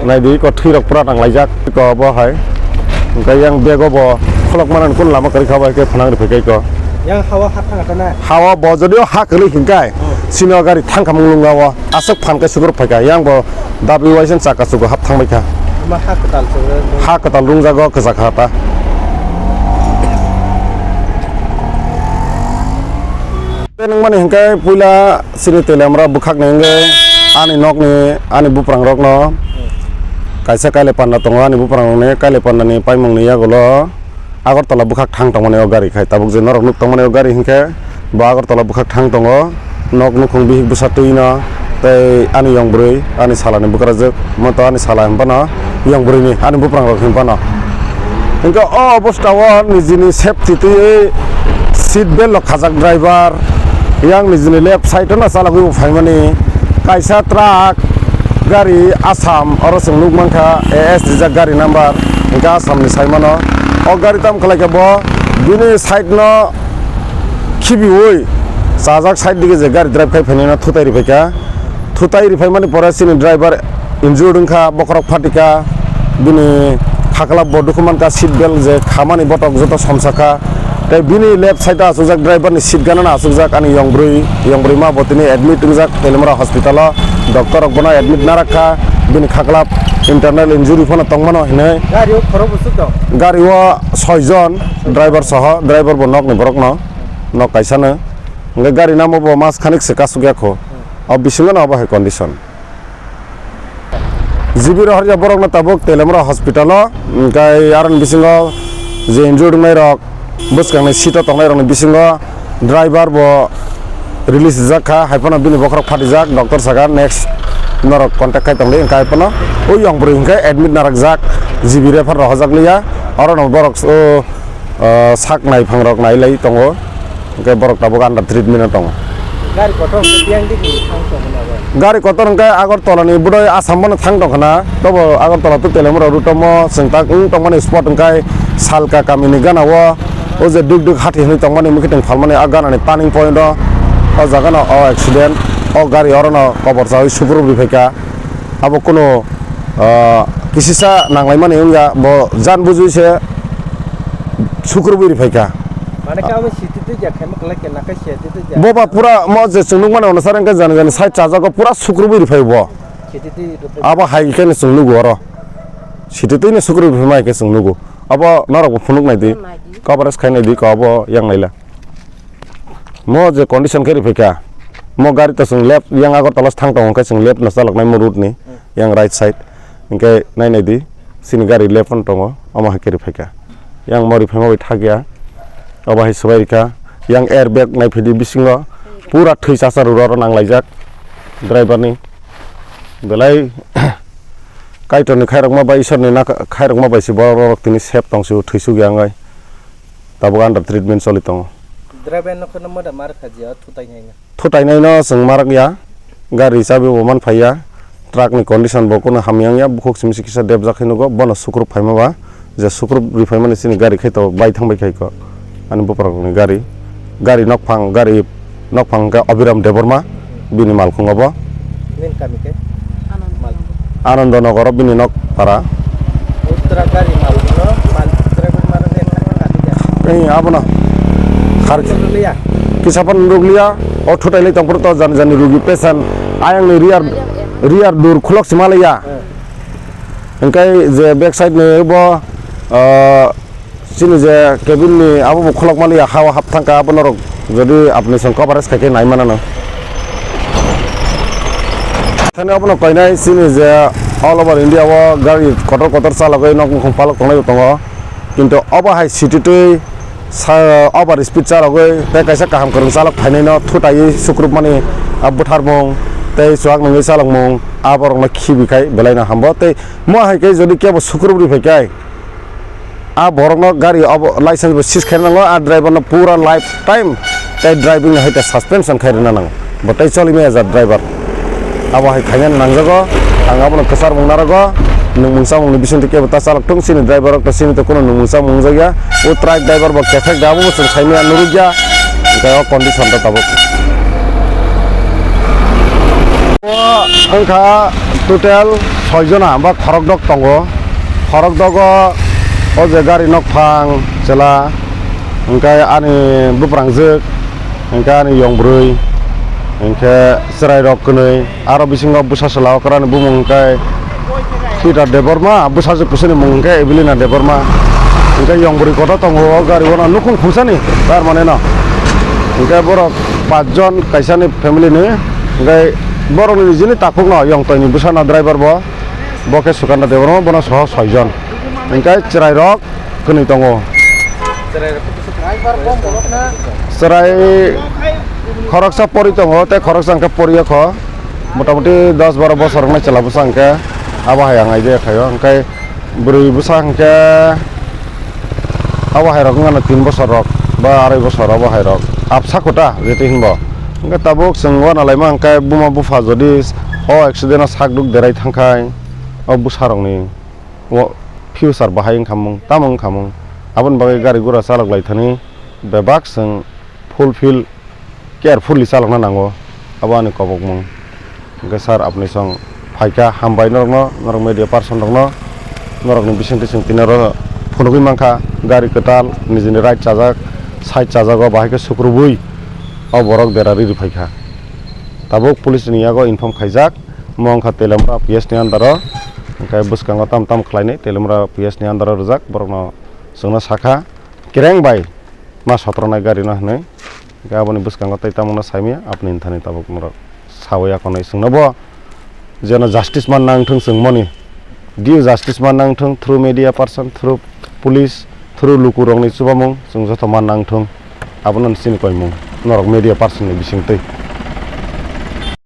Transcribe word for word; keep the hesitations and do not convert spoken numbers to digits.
Naidi ko thwi rok pura nang laijak ko bo hai. Hwnkhe yang bego bo khulok manan kun lama kwrwi kha bai khe phanang rw phai kha ko. Yang hawa ha thang ta na? Hawa bo jodi o ha kwrwi hwnkhe, hmm, sini o gari thang kha mung lung o. Aswk phan khe sukruk phai kha. Yang bo dabi waisen chaka chugo hap thang bai kha. Ma ha kwtal se. Ha kwtal rung jago kwchak ha ta. Tei nung mani hwnkhe puila sini Teliamura bwkhak ni wngwi ani nokni ani buprang rokno kaisa kailai panda tongo ani buprang rokni kailai panda ni paimung ni yagulo Agartala bwkhak thang tongmani o gari khai tabuk je norok nuk tongmani o gari hwnkhe bo Agartala bwkhak thang tongo nok nukhung bihik bwsa twi no tei ani yong bwrwi ani sala ni bwkrajwk. Moto ani sala hinphano, yang bwrwini, ani buprangrok hinphano. Hingke o obostha o nijini safety twi seat belt rok khajak driver, yang nijini left side o no chalogwi bo phaimani. Kaisa truck gari Assam, oro chwng nukmankha A S rijak gari number, hingke Assam ni saimano. O gari tamo khlaikhe bo bini side no khibiwi chajak side dige je gari drive khai phainai no thutai riphaikha. Thutai riphaimani pore chini driver injured wngkha, bokhorok phatikha, bini khakla bo dukhu mankha, seat belt je khamani botok joto somsakha. Tei bini left side o achukjak driver ni seat gana no achukjak ani yong bwrwi, yong bwrwi ma bo tini admit wngjak Teliamura hospital o, doctor rok bono admit narakha, bini khakla internal injury phano tongmano hinwi. Gari o khorok bwswk tong? Gari o soi jon, driver soho, driver bo nokni borokno, nok kaisano. Hingke gari namo bo mas khanik se kasuk ya kho. O bisingo no obo hai condition. G B rohorya borok no tabuk Teliamura hospital o, hingke aroni bisingo je injured wngnai rok bwskang ni seat o tongnai rok ni bisingo driver bo release rijak kha, hai phano bini bokhorok phatijak, doctor saka next norok contact khai tongdi, hingke hai phano o yong bwrwi hingke admit narakjak, G B refer rohorjak liya, oro no borok o, o sak naiphang rok nai lai tongo. Hingke borok tabuk under treatment o tongo. Gari kotor hingke tiyang digi thang tongmani abo? Gari kotor hingke Agartala ni bodoi Assam bono thang tongkha na, tobo Agartala to Teliamura route o mo chwng tak wng tongmani spot hingke Salka kami ni gana o, o je duk duk hati hinwi tongmani mwkhitwng phalmani a gana ni turning point o, o jaga no o accident, o gari oro no kobor chawi sukrubwi phaikha. Abo kunu, ah, kisisa nanglaimani wngya, bo jan bujui se sukrubwi riphaikha. Mane khe abo siti twi ya khaima kwlai khe nakai se twi twi ya. Boba pura mo je chwng nukmani ono sar wngkha jani jani side chajago pura sukrubwi riphai bo. Siti twi riphaima. Abo hai khe no chwng nugo oro. Siti twi no sukrubwi riphai ma hai khe chwng nugo. Abo norok bo phunuk nai di. Coverage khai nai di ko abo yang naila. Mo je condition khe riphaikha, mo gari to chwng left yang Agartala thang tongo, hwnkhe chwng left no chaloknai mo route ni yang right side, hwnkhe nai nai di, chini gari left no tongo, omo hai khe riphaikha, yang mo riphaima bai thakya, obo hai swbai rikha, yang airbag naiphidi bisingo pura thwi chasa rwrok nanglaijak driver ni belai Kaitor ni khairokma bai Isor ni na khairokma bai se borok rok tini safe tong se thwi suk ya wngai. Tabuk under treatment choli tongo. Driver no kheno moda mar kha jia, thutai nai na. Thutai nai no chwng marak ya. Gari chabi bo man phai ya. Truck ni condition bo kono hamya wng ya. Bukhuk simi se kisa debjak khe nugo. Bono sukrup phaima ba. Je sukrup ri phaimani chini gari khai to bai thang bai khai ko. Ani bupra ni gari. Gari nok phang, gari nok phang khe Abhiram Debbarma. Bini malkhung obo. Nini kami khe? Anandanagar. Anandanagar o bini nok para. Uttara gari malkhung no, mal, uttara gari malkhung no nadi ya. Ei, abono. Khar. Rukliya. Kisa phano rukliya, o thutai lai tong phuru to jani jani rugi patient. Ayang ni rear, rear door khulok si malaya. Hmm. Hingkai je back side ni bo, ah, Chini je cabin ni abo bo khulok mani ya, hawa hap thang kha, abo norok jodi apni song coverage khai khe nai mana no. Thani abono koinai chini je all over India o gari kotor kotor chalogwi nok mukhung palok tongnai bo tongo. Kintu obo hai city twi sa-, over speed chalogwi tei kaisa kaham kwrwng chalok phainai no thutaiwi sukrupmani, ah, bwtharmung tei chuak nungwi chalokmung aborokno khibi khai belai no hambo tei mo hai khe jodi kebo sukrup ri phai khe, A borokno gari obo license bo seize khaina nango, a driver no pura life time tei driving no hai ta suspension khai rwna nango. Bo tei choli maya jat driver. Abo hai khaina nangjago, ang abono kwchar mung narago, nwngmung chamung ni bisingtwi kebo ta chalok tong, chini driver rok to chini to kuno nwngmung chamung wngjakya. O truck driver bo kethek da, abo bo chwng saimaya nurukya, hwnkhe o condition ta tabuk. O wngkha total Soi jona ba khorokdok tongo. Khorokdogo o je gari nokphang chwla, hwnkhe ani buprangjwk, hwnkhe ani yongbrwi, hwnkhe chwrairok kwnwi. Aro bisingo bwsa chwla okrani bumung hwnkhe Peter Debbarma, bwsajwk bwswini mung hwnkhe Evelina Debbarma. Hwnkhe yongbrwi kotor tongo o gari o no nukhung khungsani, tar mane no. Hwnkhe borok pachjon kaisani family ni, hwnkhe borokni nijini takhukno yongtoini bwsano driver bo. Bo khe Sukanta Debbarma, bono soho soijon. Hwnkhe chwrairok kwnwi tongo. Chwrai khoroksa pori tongo, tei khoroksa hwnkhe poriya kho. Motamuti dos baro bosor wngnai chwla bwsa hwnkhe abo hai ang idea khaio. Hwnkhe bwrwi bwsa hwnkhe abo hairok wngano tin bosor rok ba arai bosor abo hairok. Absa kota jeti hinbo. Hwnkhe tabuk chwng uanalaima hwnkhe buma bupha jodi o accident o sakduk derai thangkhai, o bwsarokni o future bahai wngkhamung, tamo wngkhamung, aboni bagwi gari gura chaloklai thani bebak chwng fulfill carefully chalokna nango, abo ani kobokmung. Hwnkhe sir, apni song phaikha, hambai norokno, norok media person rokno, norokni bisingtwi chwng tini oro phunugwi mankha, gari kwtal, nijini right chajak, side chajago, bahai khe sukrubwi o borok dera riri phaikha. Tabuk police ni yago inform khaijak, mo wngkha Teliamura P S ni under o, hwnkhe bwskango tam tam khlainai Teliamura P S ni under o rwjak, borokno chwngno sakha, kereng bai ma sotronai gari no hinwi. Hwnkhe aboni bwskango tei tamungno saimaya, apni thani tabuk norok sawi akonwi chwngno bo jeno justice man nangthwng chwngmoni, due justice man nangthwng through media person, through police, through lukurokni chubamung chwng joto man nangthwng, abono chini koimung norok media person ni bisingtwi.